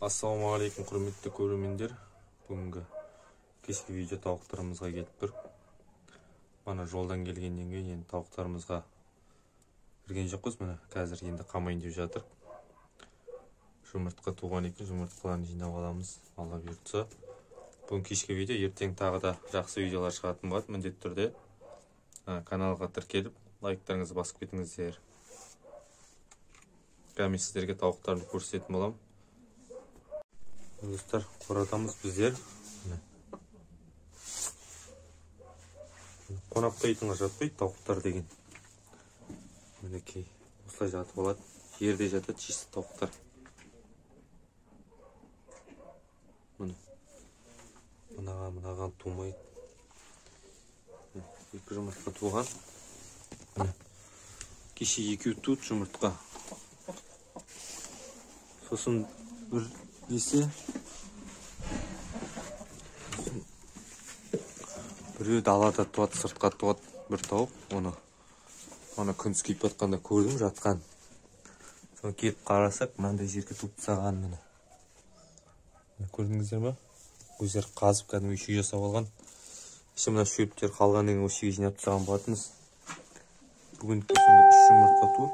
Ассалаумағалейкум, құрметті көрермендер. Бүгінгі кешкі видео тауықтарымызға келіп тұр. Мана жолдан келгеннен кейін енді тауықтарымызға кірген жоқпыз. Міне қазір енді қамайын деп жатыр. Жұмыртқа туған екен, жұмыртқаларын жинап аламыз, Алла бұйыртса. Бүгін кешкі видео, ертең тағы да жақсы видеолар шығатын болады міндетті түрде. Каналға тіркеліп, лайктарыңызды басып кетіңіздер. Қазір мен сіздерге тауықтарды көрсететін боламын. Достар, қоратамыз біздер. Қонақтайтынға жатпайды тауықтар деген. Мінекей, осылай жатып алады. Жерде жатады чисто тауықтар. Міне. Мынаған тумайды. Екі жұмыртқа туған. Міне. Кеше екеу туды жұмыртқа. Сосын бір несе біреу далада туады, сыртқа туады бір тауық. Оны күндіз киіп жатқанда көрдім жатқан. Соны келіп қарасақ, мынандай жерге туып тастаған. Міне, көрдіңіздер ме? Өздері қазып кәдімгі үй жасап алған. Іші мына шөптер қалғаннан кейін осы жерге жинап тастаған болатынбыз. Бүгін сонда 3 жұмыртқа туып,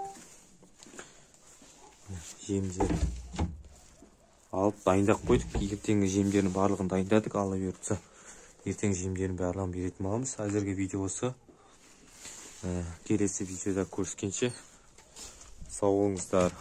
жемдерін алып дайындап қойдық. Ертеңгі жемдердің барлығын дайындадық. Алла бұйыртса, ертең жемдердің барлығын беретін боламыз. Әзірге видео осы. Келесі видеода көріскенше сау болыңыздар.